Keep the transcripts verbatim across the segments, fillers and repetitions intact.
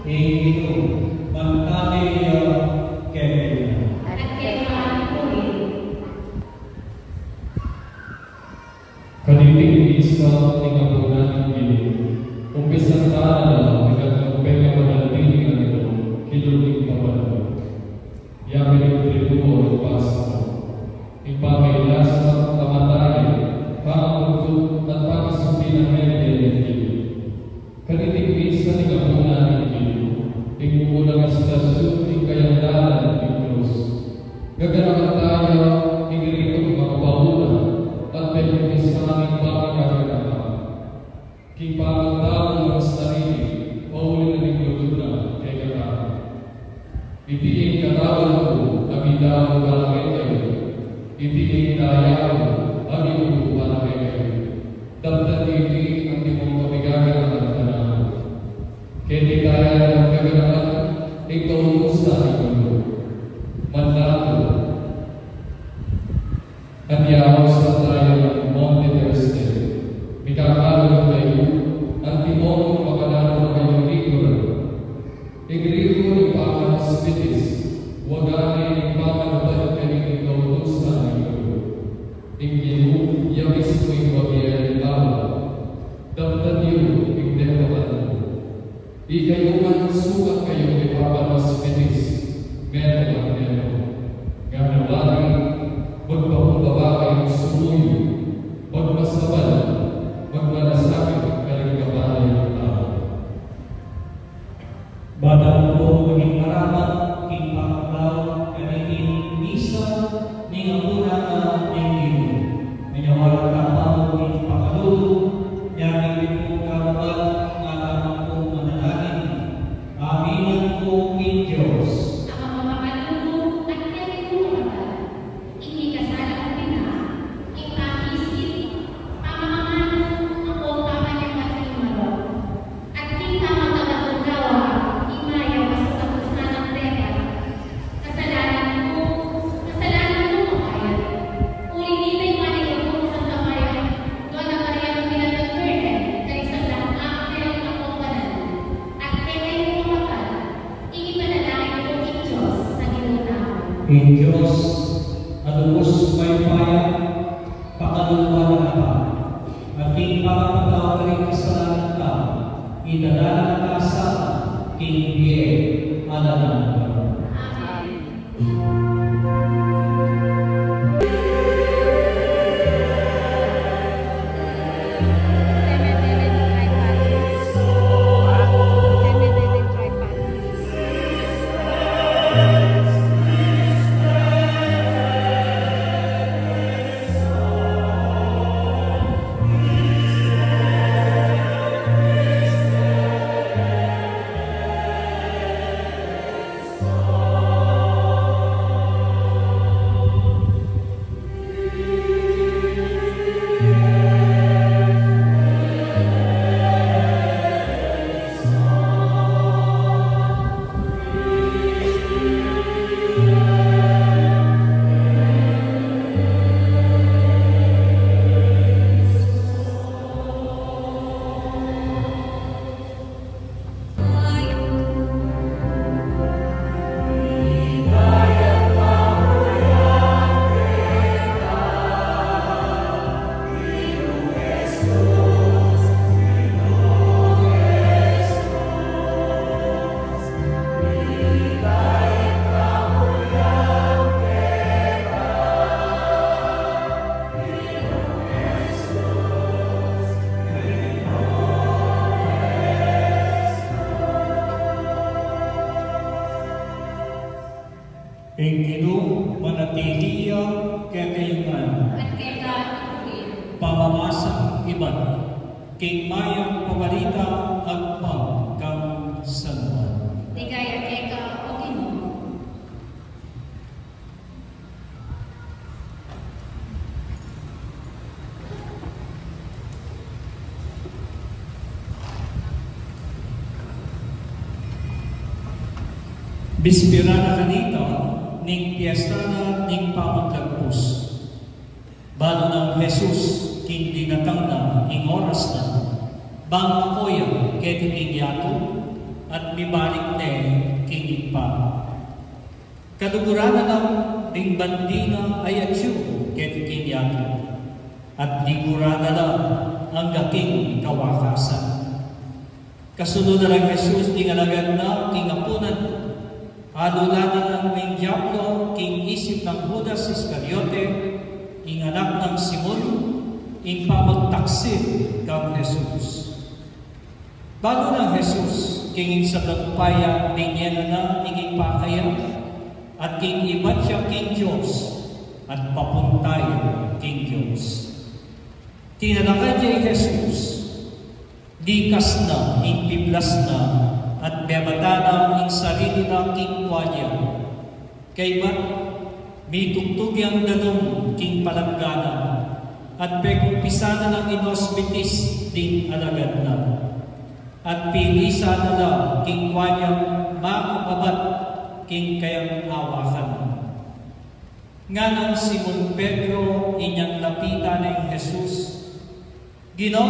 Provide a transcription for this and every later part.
Ing Ginu manatili ya kekayu. At keka mu rin. Kaniting misa ning Apunan ning Ginu, umpisan tana la king pekamanaldi ning Ginu, kilub ning pamandu. Yabe ning triduo ning Pasko, ing pamainasa, kamatayan, pangabugtung, at pangasubli ning Ginu. Kaniting misa ning Apunan ning Ginu, ing mumunang istasyun ning kayandalan ning krus. Gaganakan taya ing ritong makapauna at pepagmisahan ning pangagaganakan. King pamagdaun na ring sarili, pauli na ning lugud na kekatamu. Iti ing katawan ku, a midaun para kekayu. Iti ing daya ku, a mibubu para kekayu. Daptan yu iti antimong pamagaganakan kanaku. Keti taya nang gaganakan ing kautusan ning Ginu. Manlaku. Anyaus na taya Maundy Thursday, mikakalup kayu, antimong makananu kayung likuran. Ing riku ning pamanaspitis, waga ne ing pamanupad kaniting kautusan ning Ginu. Ing Ginu ya mismu ing mabie ning awa. Daptan yu ing depatan ku. Ikayu man sukat kayung mipapanaspitis, metung at metung. Ngana wari, magpakumbaba kayung sumuyu, magmasabal, magmanasakit karing kapalad ning tau. Batan ku pung maging marapat king pamagdaun kaniting misa ning Apunan ning Ginu. Manyawaran tamu king pakalulu, nyari pung kababat, at atin pung manalangin. Aminan ku king Dios. Amang mapakalulu at kekayung marapat. Ing mikasala kung pina, ing pamisip, pamakamanu, ampong pamanyambat king marok. At king pamagkakatawa, ing mayap a sukat ku sanang depat. Kasalanan ku, kasalanan ku, makayap. Uli nita ing panayan ku king Santa Maria, nuan a Maria, Ina ning Birhen, karing sablang anghel ampong banal. At kekayu ring marapat, ing ipanalangin ku king Dios a Ginu tamu. Ing Dios a lubus mayupaya, pakaluluan na la kayu, at king pamagpatawad karing kasalanan tamu, idala na la katamu king bie alang angga. Amen. Ing Ginu manatili ya kekayu ngan. At keka mu rin. Pamamasan ibat king Mayap a Balita agpang kang San Juan. Ligaya keka, O Ginu. Bispera na kanita ning piesta na ning Pamaglagpus. Balu nang Jesus king dinatang na ing oras na, bang mako ya keti king yatu, at mibalik ne king Ibpa. Kaluguran na la ring bandi na ay atyu keti king yatu, at liguran na la angga king kawakasan. Kasundutan nang Jesus ding alagad na king apunan. Alula na nang ning Diablo king isip nang Judas Iscariote, ing anak nang Simon, ing pamagtaksil kang Jesus. Balu nang Jesus king sablang upaya, binie na na ing Ibpa kaya, at king ibat ya king Dios, at papunta ya king Dios. Tinalakad ya i Jesus, likas na ing piblas na, at bebata na ing sarili na king tualya. Kaybat mitugtug yang danum king palangga na, at pekumpisa na nang inosbitis ding alagad na, at pilisan na la king tualya, makababat king kayang awakan. Nganang Simon Pedro, inyang lapitan na ing Jesus, "Ginu,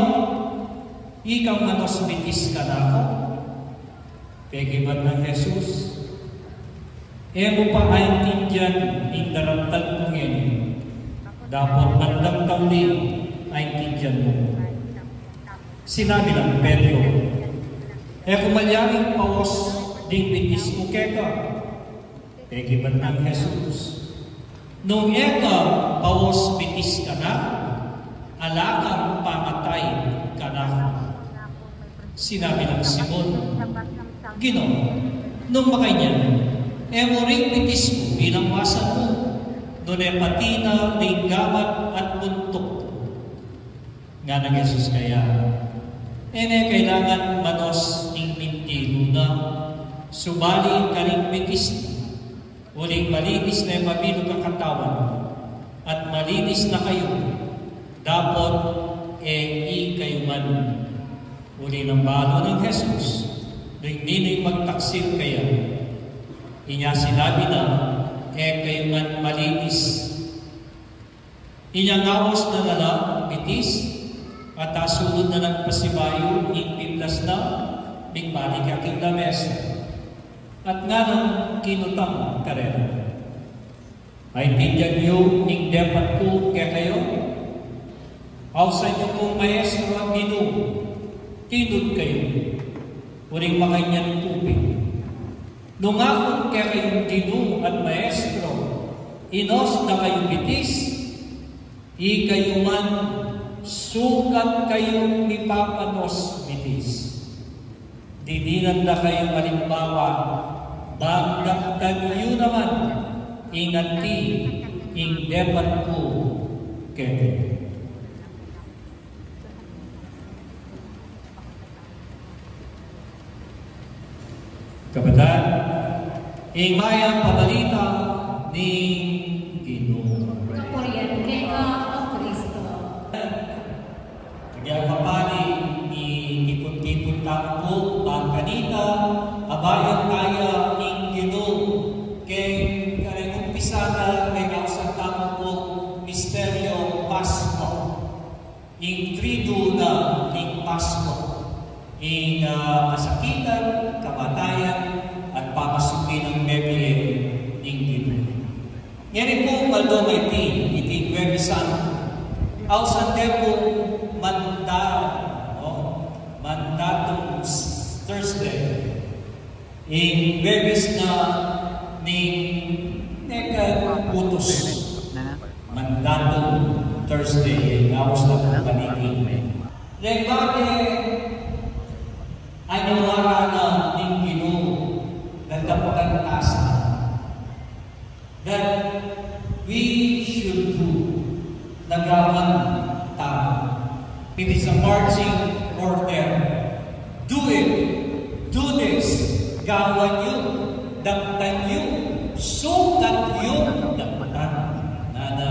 ikang manosbitis kanaku?" Pekibat nang Jesus, "E mu pa aintindian ing daramdaman mu ngeni, dapot bandang tauli aintindian mu." Sinabi nang Pedro, "E ku malyaring paos ding bitis ku keka." Pekibat nang Jesus, "Nung e ka paos bitis kanaku, ala kang pamatay kanaku." Sinabi nang Simon, "Ginu, nung makanyan, e mu ring bitis ku inangwasan mu, nune pati na ring gamat at buntuk ku." Nganang Jesus kaya, "E ne kailangan manos ing mindilu na, subali karing bitis na. Uling malinis na ing mabilug a katawan, at malinis na kayu, dapot e ikayu man." Uli nang balu nang Jesus, nung ninu ing magtaksil kaya, inya sinabi na, "E kayu man malinis." Inya ngawas na la ing bitis, at asunod na nang pasibayu ing piblas na, binalik ya king lamesa. At nganang kinutang karela, "Aintindian yu ing depat ku kekayu? Ausan yu kung Maestro at Ginu, tinud kayu, uling makanyan ku pin. Nung aku kekayung Ginu at Maestro, inos da kayung bitis, ikayu man sukat kayung mipapanos bitis. Didinan da kayung alimbawa, bang daktan yu naman ing anti ing depat ku kekayu." Kapatad, ing mayap a balita ning Ginu. Kapurian keka, O Kristo. Kaya mapali ing tipun-tipun tamu pu, bang kanita, abayan taya ing Ginu, king karing umpisa na, king ausan tamu pung misteryo Pasko. Ing triduo na ning Pasko, ing, ah, kasakitan, kamatayan, at pamasuki nang bibie ning Ginu. Ngeni pu, aldo maiti, iti Huwebes Santo. Ausan de pung mandatum, no? Mandatum Thursday. Ing Huwebes na ning Nekaputus. Mandatum Thursday, ing aus na pu kaniti. Lengua ke, anyawara na ning Ginu, dadaptan ta sa that we should do, na gawan tamu. It is a marching order. Do it. Do this. Gawan yu. Daptan yu. Sukat yu daptan. Ngana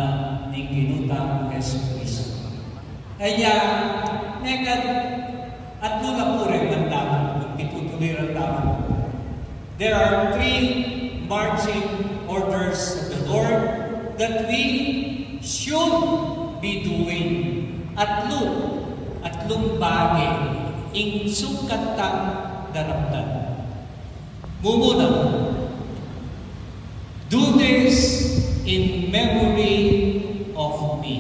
ning Ginu tamu Jesucristo. Kaya, neka, atlu na pu ring mandatum, pitutuliran tamu. There are three marching orders of the Lord that we should be doing. Atlu, atlung bage ing sukat tang daraptan. Mumuna, "Do this in memory of me."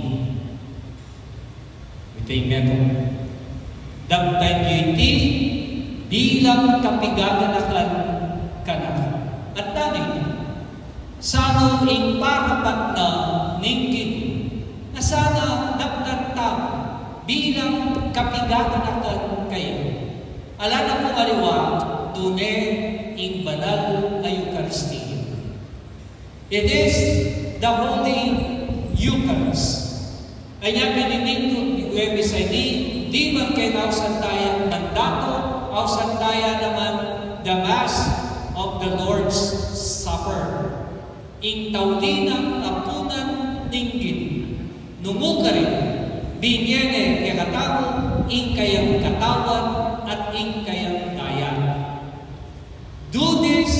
Iti ing metung. Daptan yu iti bilang kapiganakan kanaku. At tadi, sana ing parapat na ning Ginu, na sana daptan tamu bilang kapiganakan kaya. Ala na pung aliwa, tune ing banal a Eukaristia. It is the Holy Eucharist. Anya, pinipintu ning Huwebes a ini, diman keng ausan taya mandatu, ausan taya naman the Mass of the Lord's Supper. Ing tauli nang apunan ning Ginu. Nung mukarin, binie ne kekatamu ing kayang katawan at ing kayang daya. "Do this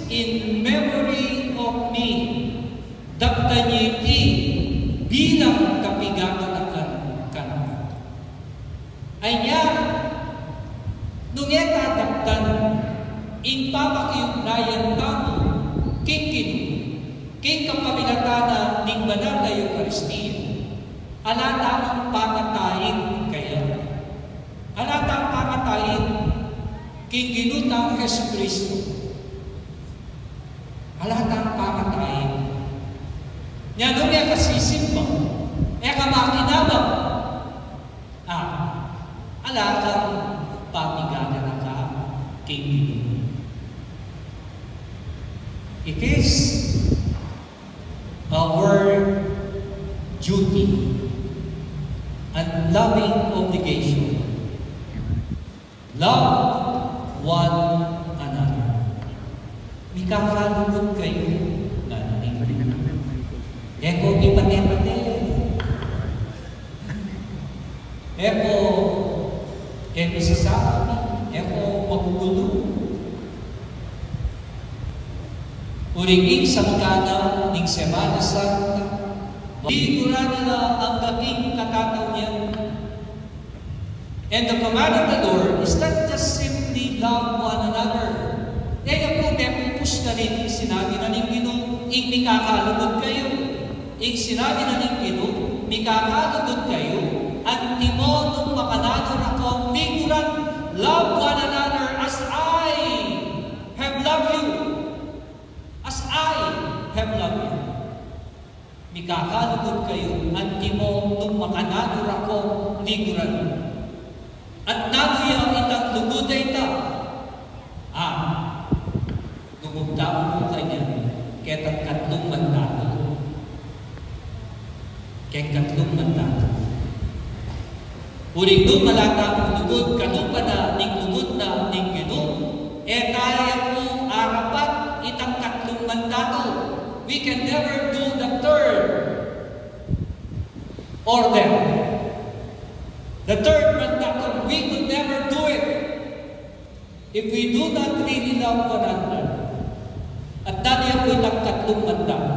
in memory of me." Daptan yu iti bilang kapiganakan kanaku. Anya, nung e ta daptan ing pamakiugnayan tamu king Ginu, king kapamilatan na ning banal a Eukaristia, ala tamung pamatain kaya. Ala tang pamatain king Ginu tang Jesucristo. Ala tang pamatain. Nya nung e ka sisimba, e ka makinabang, a, ala kang pamiganaka king Ginu. It is our duty and loving obligation. Love one another. Mikakalugud kayu, ngana ning Ginu. E ko mipate-pate. E ko, e ko misasabi, e ko magugulu. Uling ing sangkan na ning Semana Santa, liguran na la ing katataunan. And the command of the Lord is not just simply love one another. E ya pu mepupus na ning sinabi na ning Ginu, ing mikakalugud kayu. Ing sinabi na ning Ginu, mikakalugud kayu, antimo nung makananu ra kong liguran, love one another as I have loved you. As I have loved you. Mikakalugud kayu, antimo nung makananu ra kong liguran. At nanu ya itang lugud a ita? A, lugud tamu pu kanyan, ketang katlung mandatu. Keng katlung mandatu. Uling nung ala tamung lugud, kalupa na ning lugud na ning Ginu, e taya pu arapat itang katlung mandatu. We can never do the third order. The third mandatu, we could never do it if we do not really love one another. At nanu ya pu itang katlung mandatu?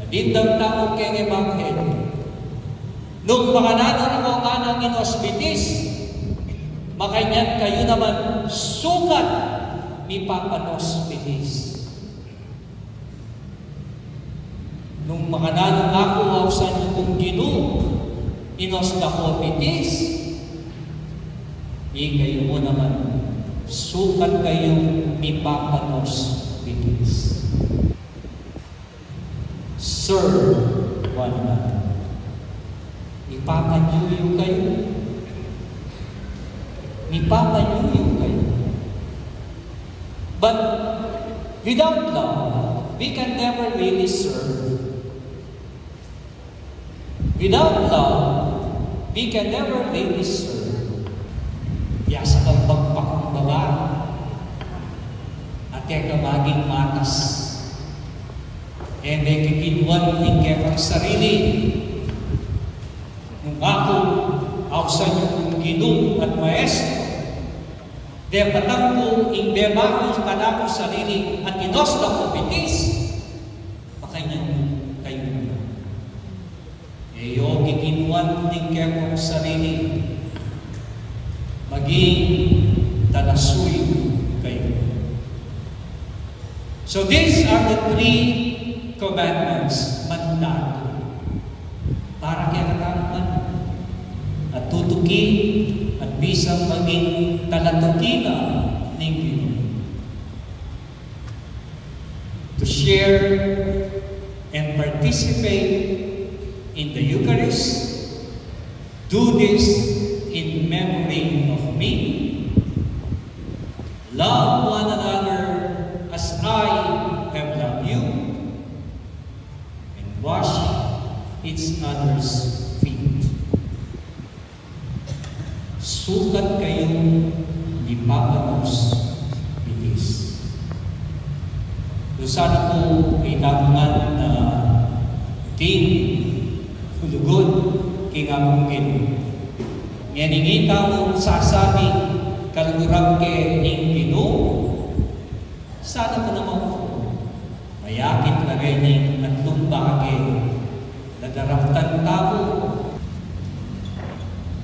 Dimdam tamu keng Ebanghelyo. Nung makananu ra kong nganang inosbitis, makanyan kayu naman sukat mipapanosbitis. Nung makananu aku, ausan yu kung Ginu, inos da ko bitis, ikayu mu naman, sukat kayung mipapanos bitis. Serve one another. Mipapanyuyu kayu. Mipapanyuyu kayu. But without love, we can never really serve. Without love, we can never really serve. Biasa kang magpakumbaba at e ka maging matas. E me kikinuan ing kekang sarili. Nung aku, ausan yu kung Ginu at Maestro, depatan ku ing bebakul kanaku sarili at inos da ku bitis, makanyan kayu naman. E yu kikinuan ing kekong sarili, maging tanasuyu kayu. So these are the three commandments, mandatu. Para kekatamu man, at tutuki, at bisang maging talatuki na ning Ginu. To share and participate in the Eucharist, do this in memory of me. Love one another as I have loved you, and wash each other's feet. Sukat kayu ni Papa Nos Pitis. Sana pu itamu ngan, ah, king lugud king Apung Ginu. Ngening itamu sasabi, kaluguran ke ing Ginu, sana pu naman pu mayakit la reni ing atlung bage na daraptan tamu.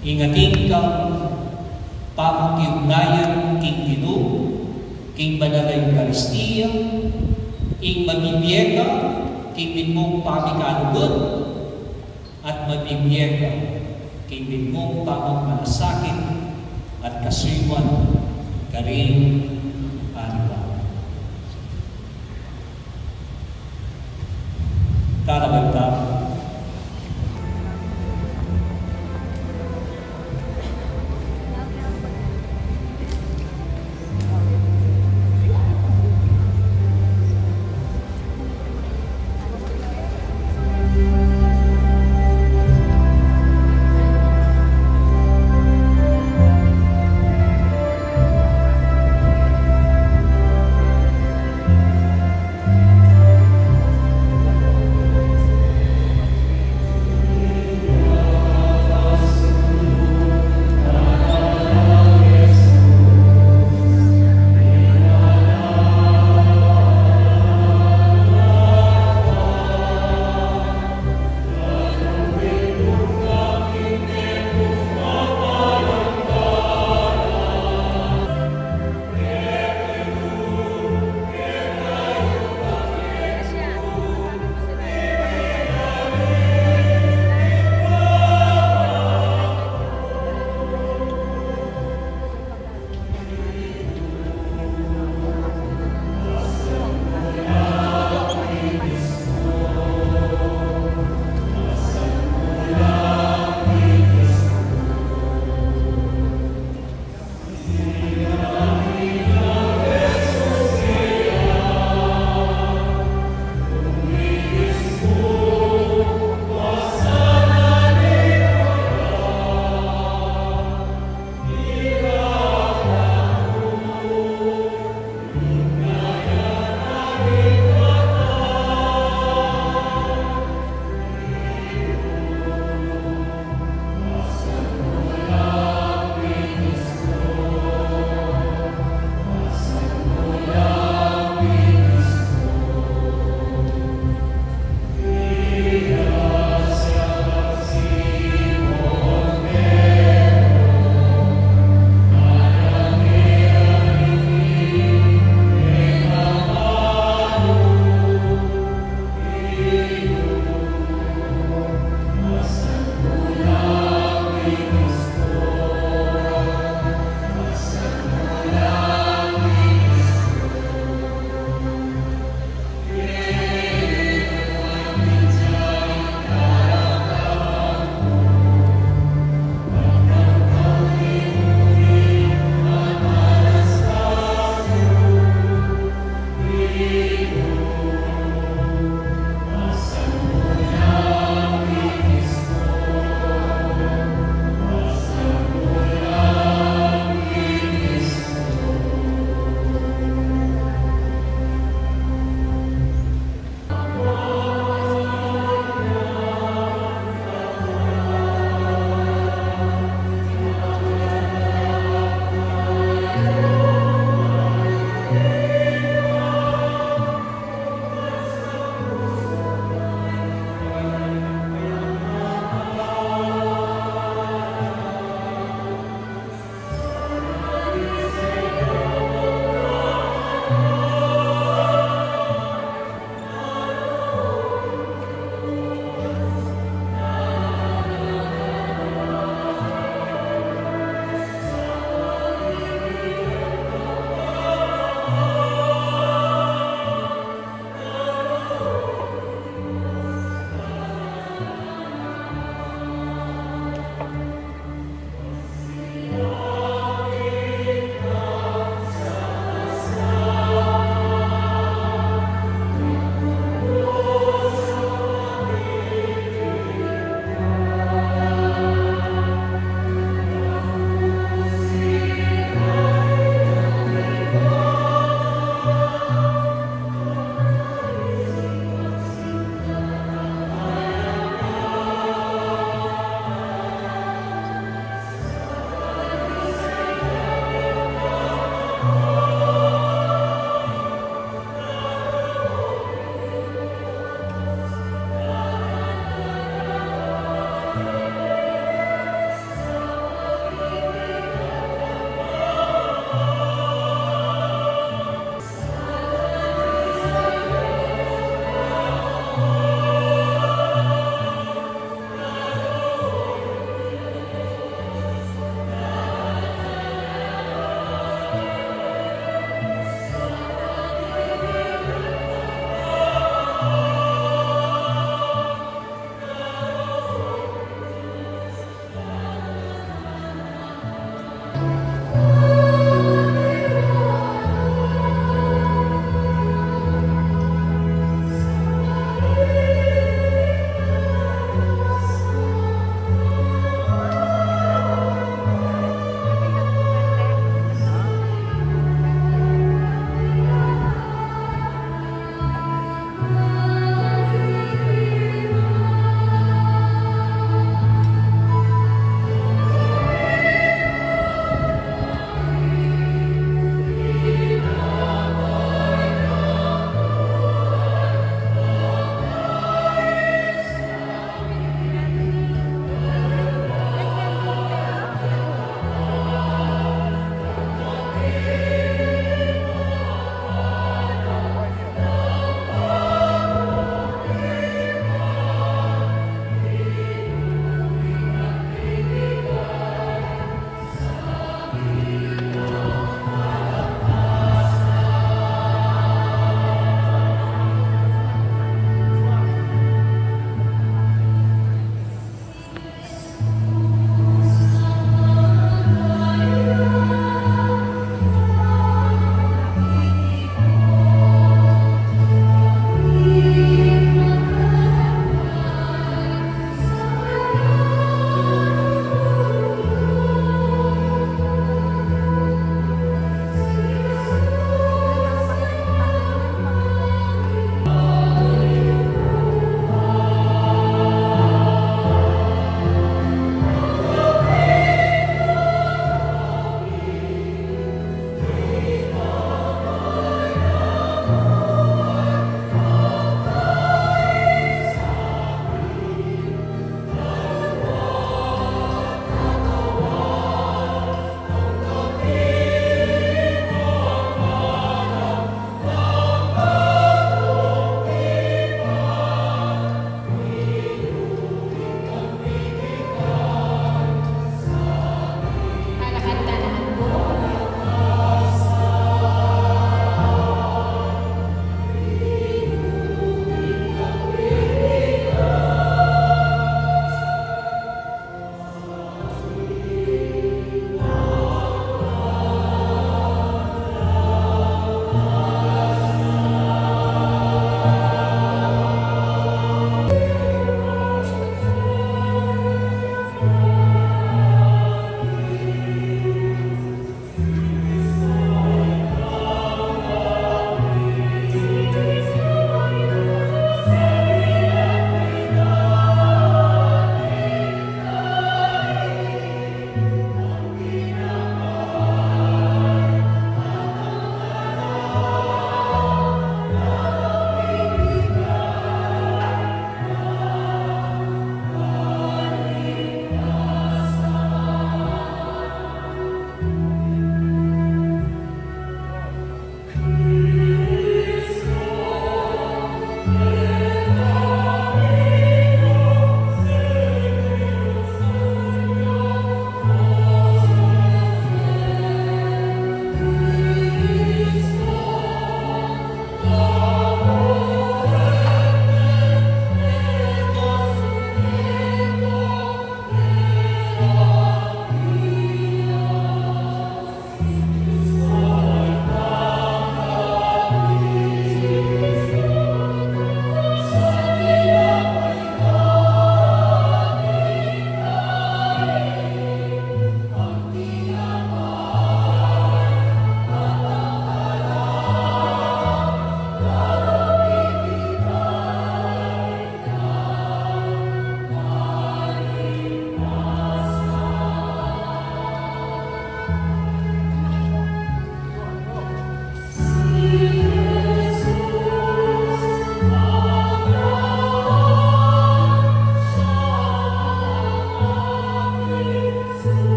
Ing atin kang pakiugnayan king Ginu, king banal a Eukaristia, ing mabibie ka king mitmung pamikalugud, at mabibie ka king mitmung pamagmalasakit at kasuyuan karing aliwa. Tara, banta.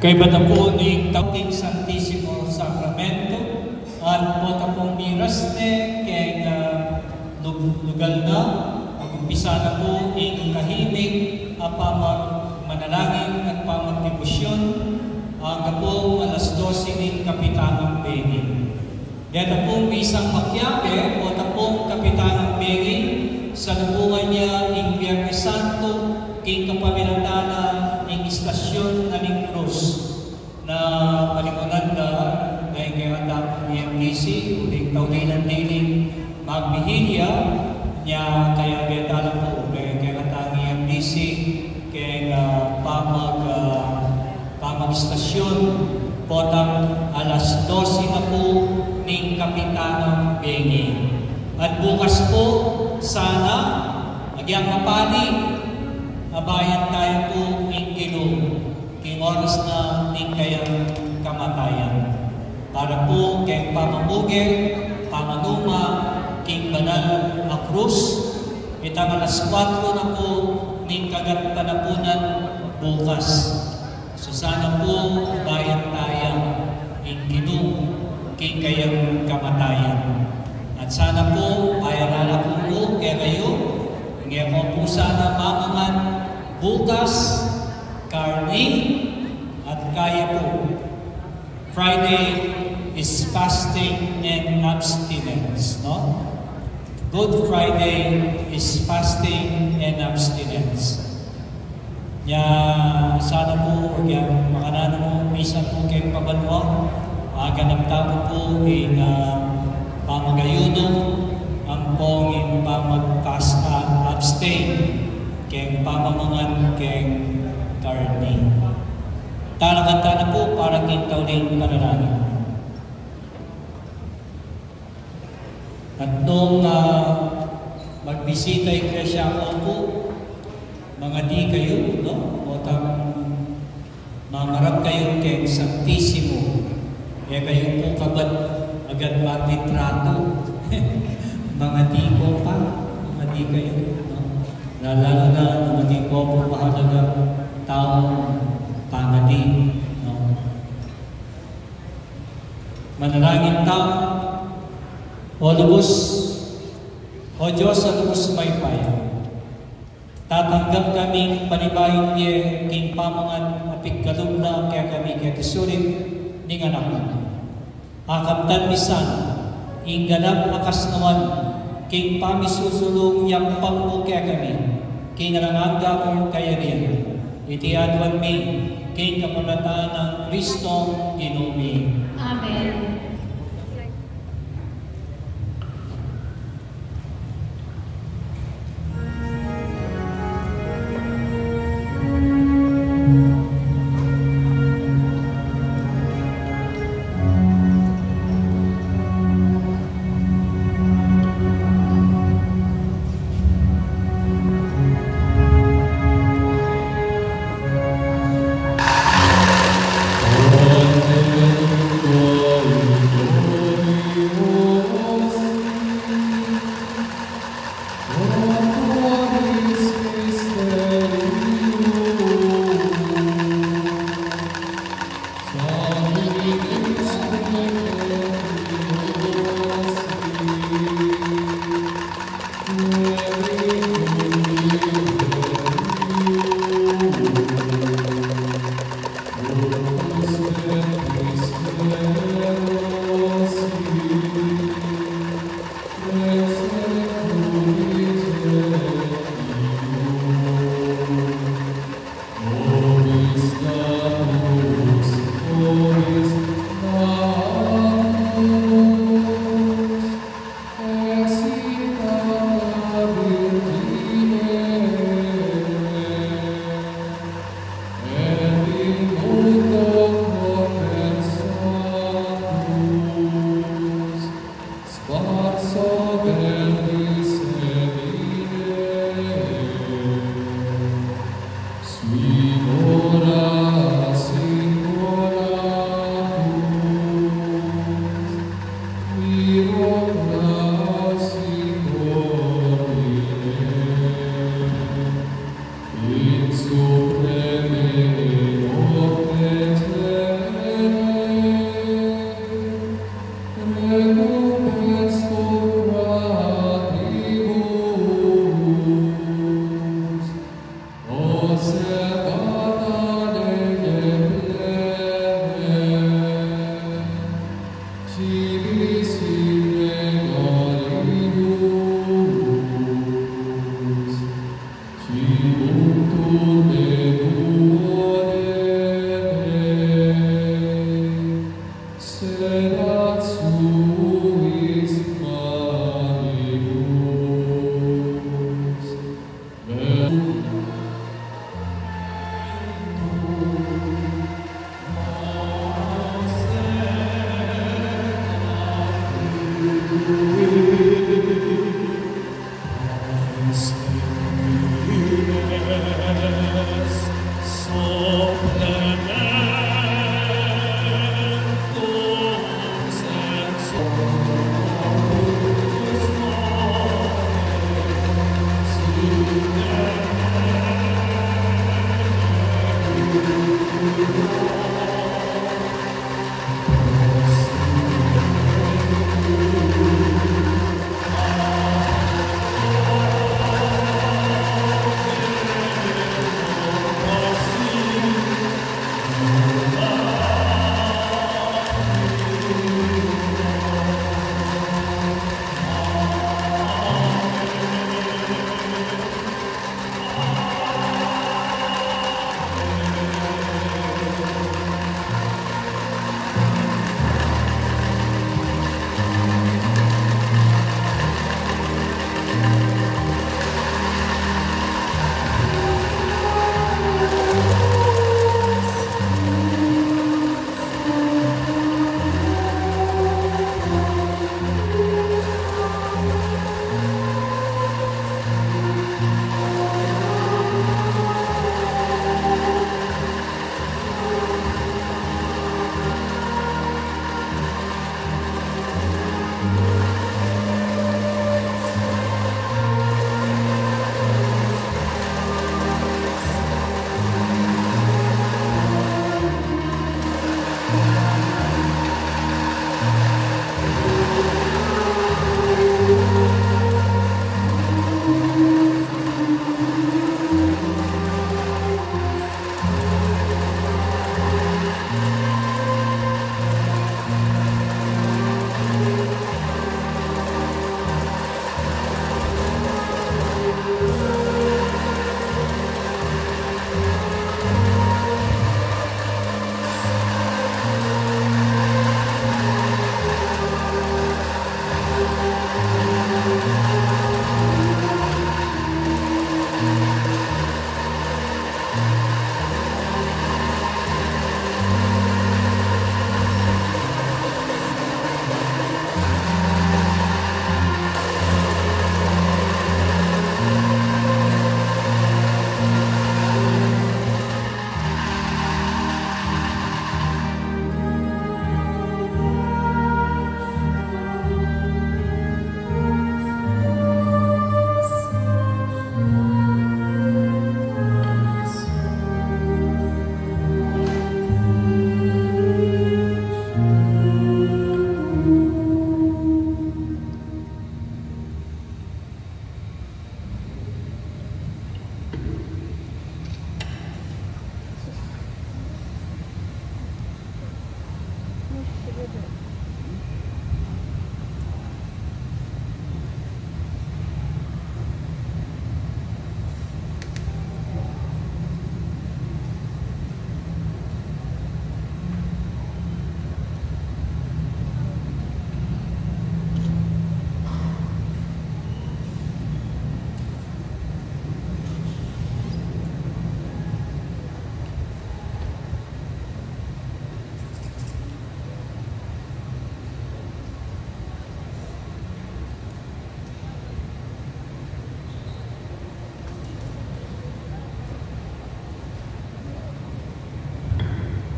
Kaybat na pu ning tauting Santisimo Sakramento, at pota pung miras ne keng, ah, lug-, lugal na, mag-umpisa na pu ing tahimik a pamagmanalangin at pamagdebosyon, angga pu alas dose ning kapitanang bengi. Deta pung misang makiabe, pota pung kapitanang bengi, salubungan ya ing Biernes Santo, king kapamilatan na ning istasyon na ning krus. Na palingunan da, dahil kaya nga tapos ni M D C, uling taulinan diling magbihilia, nya kaya beta la pu, dahil kaya nga tapos ni M D C, keng, ah, pamag-, ah, pamag-istasyon, potang alas dose na pu ning kapitanang bengi. At bukas pu, sana, agyang mapali, abayan taya pu ning Ginu, king oras na ning kayang kamatayan. Para pu keng pamamuge, pamanuma, king banal a krus, itang alas kuatro na pu ning kagat tanapunan bukas. Susana pu, abayan taya ing Ginu king kayang kamatayan. At sana pu, payalala ku pu kekayu, ing e ko pu sana mamangan bukas, karni, at kaya pu. Friday is fasting and abstinence, no? Good Friday is fasting and abstinence. Nya, sana pu, agyang makananu mu, misan pu keng pabanua, aganap tamu pu ing, ah, pamagayunu, ampong ing pamagpas-, ah, abstain keng pamamangan keng karni. Talakan tana pu para king tauling panalangin. At nung, ah, magbisita ing Iglesia ku pu, mangadi kayu, no? Potang mamarap kayu keng Santisimo, e kayu pu kabat agad maglitrato. Mangadi ko pa, mangadi kayu, no? Lalo na, mangadi ko pu, mahalaga taung pangadi, no? Manalangin tamu. O lubus, O Dios a lubus mayupaya, tatanggap kaming panibayung mie king pamangan a pigkalub na kekami keti sulip ning Anak mu. Akamtan mi sana ing ganap a kasnawan king pamisusulung yampang mu kekami king alang angga mung kayarian. Iti aduan mi king kapamilatan nang Kristong Ginu mi. Amen.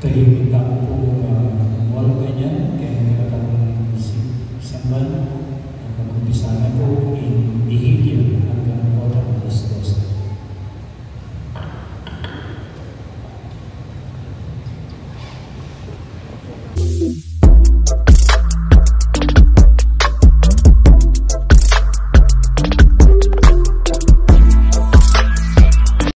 Tahimik tamu pu, ah, mamual kanyan, kaya nga katang si-, simban, ah, mag-umpisa na pu ing Bihilya anggang alas dose.